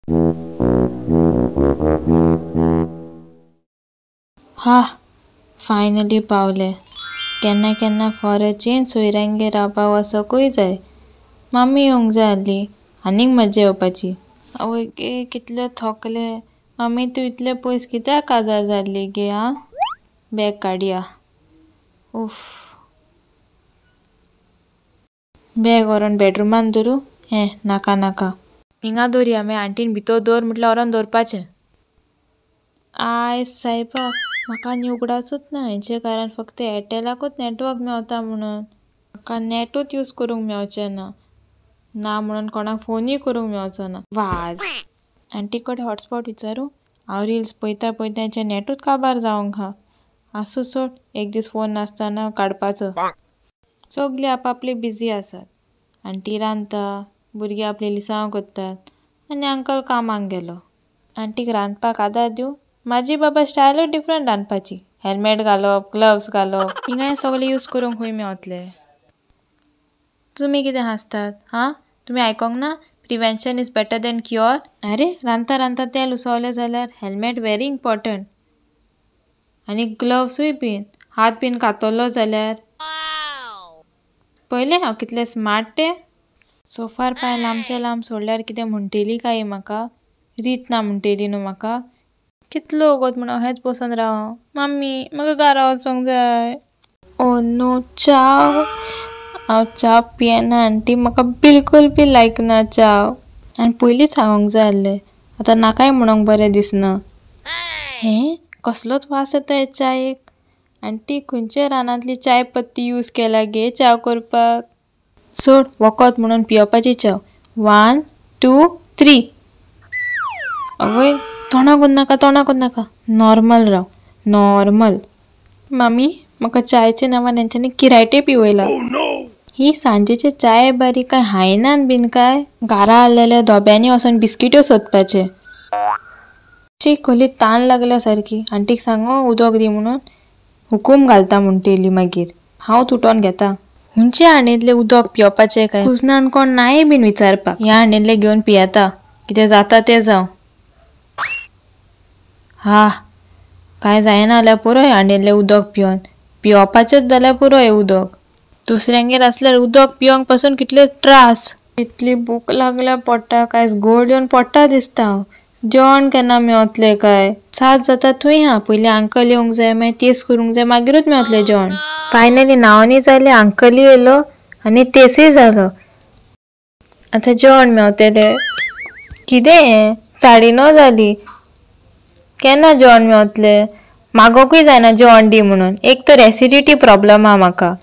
हा फायनली पावले. केन्ना केन्ना फॉर अ चेंज सोयऱ्यांगेर रावपाक वचोंकूय जाय. मामी येवंक जाय आसली, आनीक मज्जा येवपाची. आवय गे कितले थोकले. मामी तूं इतले पयस कित्याक काजार जाल्ली गे? आं, बॅग काडया. उफ, बॅग व्हरोन बेडरुमान दवरूं? हें नाका नाका, हिंगा दवरया. मागीर आंटीन भितर दवर म्हटल्यार व्हरोन दवरपाचें. आयज सायबा म्हाका आनी उगडासूच ना हेंचे कारण फक्त एअरटेलाकूच नॅटवर्क मेवता म्हणून. म्हाका नॅटूच यूज करूंक मेवचें ना, ना म्हणून कोणाक फोनूय करूंक मेवचो ना. वाज. आंटी कडेन हॉटस्पॉट विचारूं? हांव रिल्स पळयता पळयता हेंचें नॅटूच काबार जावंक हा. आसूं सोड, एक दीस फोन नासतना काडपाचो. सगलीं आपापली बिजी आसात. आंटी रांदता, भुरगीं आपली लिसांव करतात आनी अंकल कामाक गेलो. आंटीक रांदपाक आदार दिवं? म्हाजी बाबा स्टायलूच डिफरंट रांदपाची. हेल्मेट घालप, ग्लव्स घालप, हिंगाय सगळें यूज करूंक खंय मेवतले? तुमी कितें हांसतात हां? तुमी आयकोंक ना? Prevention is better than cure. आरे रांदता रांदता तेल उसवलें जाल्यार हेल्मेट व्हेरी इम्पोर्टंट. आनी ग्लव्सूय बीन, हात बीन कातरलो जाल्यार. पळयलें हांव कितलें स्मार्ट तें. सोफार पांय लांबचे लांब सोडल्यार कितें म्हणटेली काय म्हाका? रीत ना म्हणटेली न्हू म्हाका? कितलो वगत म्हणून अहेंच बसून राव. मामी म्हाका घरा वचोंक जाय. ओ नो, च्याव. हांव च्या पियेना आंटी, म्हाका बिलकूल बी लायक ना च्याव. आनी पयलींच सांगोंक जाय आसलें, आतां नाकाय म्हणोंक बरें दिसना. हें कसलोच वास येता हे च्यायेक. आंटी खंयच्या रानांतली चाय पत्ती यूज केला गे च्याव करपाक? सोड, वखद म्हणून पियोवपाची च्याव. 1 2 3. आवय तोंडाक नाका, तोंडाक नाका, नॉर्मल राव, नॉर्मल. मामी म्हाका चायच्या नांवान हेंच्यांनी किरायटे पिवयला. ही सांजेचे चाये बारी काय हायनान बीन काय? घरा आसलेल्या धोब्यांनी वचोन बिस्किट्यो सोदपाचे. शी खोली तान लागल्या सारकी. आंटीक सांगो उदक दी म्हणून, हुकूम घालता म्हणटेली. मागीर हांव तुटोन घेता. खंयचे हांडींतलें उदक पिवपाचें काय? कुजनान कोण नाय बीन विचारपाक. ह्या हांडींतलें घेवन पियेता, कितें जाता तें जावं. हा कांय जायना जाल्यार पुरो ह्या हांडींतलें उदक पिवन. पिवपाचेंच जाल्यार पुरो हें उदक. दुसऱ्यांगेर आसल्यार उदक पिवंक पासून कितले त्रास. इतली भूक लागल्या पोटाक, आयज गोड येवन पोटा दिसता हांव. जेवण केन्ना मेवतलें काय? 7 जाता थंय हा. पयलीं अंकल येवंक जाय, मागीर तेस करूंक जाय, मागीरूच मेवतलें जेवण. फायनली न्हांवनूय जालें, अंकलूय येयलो आनी तेसूय जालो. आतां जेवण मेवतलें. कितें हें 9:30 जालीं, केन्ना जेवण मेवतलें? मागोकूय जायना जेवण दी म्हणून. एक तर एसिडिटी प्रॉब्लम आहा म्हाका.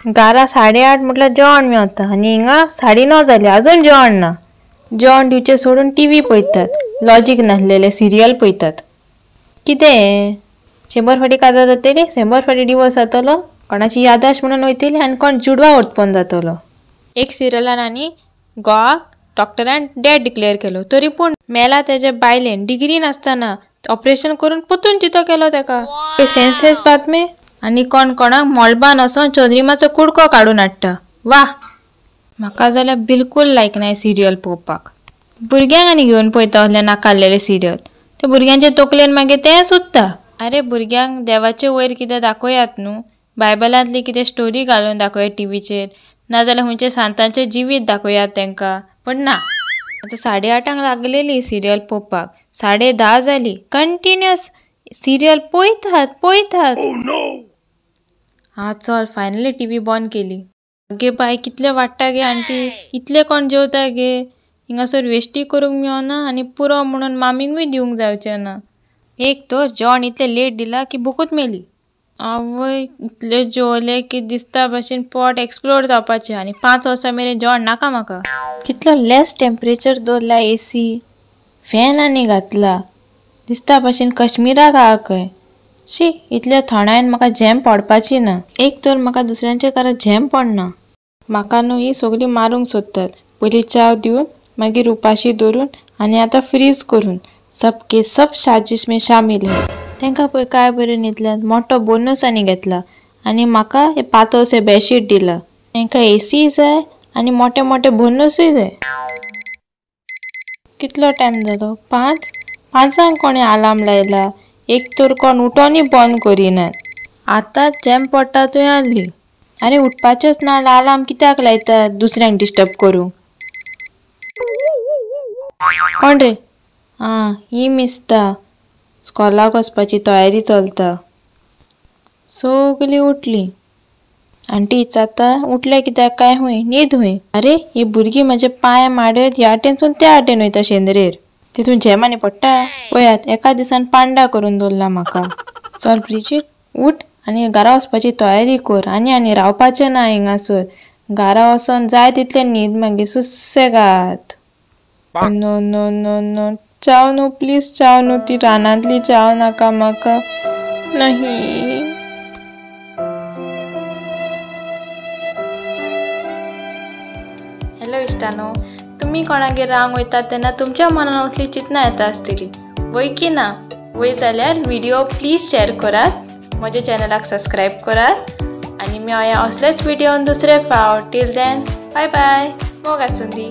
घरा 8:30 म्हटल्यार जेवण मेवता आनी हिंगा 9:30 जाली अजून जेवण ना. जेवण दिवचें सोडून टीव्ही पळयतात, लॉजीक नासलेले सिरियल पळयतात. कितें हें? 100 फावटी काजार जातली, 100 फावटी डिवोर्स जातलो, कोणाची यादाश म्हणून वयतली आनी कोण जुडवा उत्पन्न जातलो. एक सिरियलान आनी घोवाक डॉक्टरान डेड डिक्लेअर केलो, तरी पूण मेला तेजे बायलेन डिग्री नासतना ऑपरेशन करून परतून जितो केलो तेका. सेन्सलेस बातमी. आनी कोण कोणाक मळबान वचोन चंद्रिमाचो कुडको काडून हाडटा. वा, म्हाका जाल्यार बिलकूल लायक ना सिरियल पळोवपाक. भुरग्यांक आनी घेवन पळयता असले नाकाल्लेले सिरियल, ते भुरग्यांचे तकलेन मागीर तें सुत्ता. आरे भुरग्यांक देवाचे वयर कितें दाखयात न्हू, बायबलांतली कितें स्टोरी घालून दाखयात टिवीचेर, नाजाल्यार खंयचे सांतांचें जिवीत दाखयात तेंकां. पण ना, आतां 8:30 लागलेली सिरियल पळोवपाक, 10:30 जाली, कंटिन्युअस सिरियल पळयतात पळयतात. हां चल फायनली टीव्ही बंद केली. गे बाय कितले वाडटा गे आंटी, इतले कोण जेवता गे? हिंगासर वेस्टूय करूंक मेवना आनी पुरो म्हणून मामीकूय दिवंक जावचें ना. एक तर जेवण इतलें लेट दिलां की भुकूच मेली. आवय इतलें जेवलें की दिसता भाशेन पोट एक्सप्लोड जावपाचें आनी 5 वर्सां मेरेन जेवण नाका म्हाका. कितलो लेस टेम्परेचर दवरला एसी, फॅन आनी घातला, दिसता भाशेन कश्मीराक आहा खंय. शी इतल्या थंडायेन म्हाका झेम पडपाची ना. एक तर म्हाका दुसऱ्यांच्या घरा झेम पडना. म्हाका न्हू ही सगळीं मारूंक सोदतात. पयलीं च्याव दिवन, मागीर उपाशी दवरून आनी आतां फ्रीज करून. सबके सब साजिश में शामील है. तेंकां पळय काय बरें न्हिदल्यात, मोठो बोनस आनी घेतला आनी म्हाका हे पातळशें बेडशीट दिलां. तेंकां एसी जाय आनी मोठे मोठे बोनसूय जाय. कितलो टायम जालो? 5 5 कोणें आलार्म लायला? एक तर कोण उठोनी बंद करिनात. आतां झेम पडटा थंय आहली. आरे उठपाचेंच ना जाल्यार आलार्म कित्याक लायता दुसऱ्यांक डिस्टर्ब करूंक? कोण रे? आं ही मिसता. स्कॉलाक वचपाची तयारी चलता. सगलीं उठलीं. आंटी विचारता उठले कित्याक काय हुंय न्हीद हुंय. आरे ही भुरगीं म्हजे पांय माडयत ह्या वाटेनसून त्या वाटेन वयता शेंदरेर. तितून झेम आनी पडटा. पळयात एका दिसान पांडा करून दवरला म्हाका. चल ब्रिजीत उठ आनी घरा वचपाची तयारी कर. आनी आनी रावपाचें ना हिंगासर. घरा वचोन जाय तितलें न्हीद मागीर सुसेगाद. नो नो नो नो चाव न्हू प्लीज चाव न्हू. ती रानांतली चाव नाका म्हाका. नाही. हॅलो इश्टानो, तुमी कोणागेर रावंक वयतात तेन्ना तुमच्या मनान असली चिंतना येता आसतली वय की ना? वय जाल्यार व्हिडिओ प्लीज शेअर करात, म्हज्या चॅनलाक सबस्क्रायब करात आनी मेळया असलेच व्हिडियोन दुसरे फावट. टील then बाय बाय. मोग आसूं दी.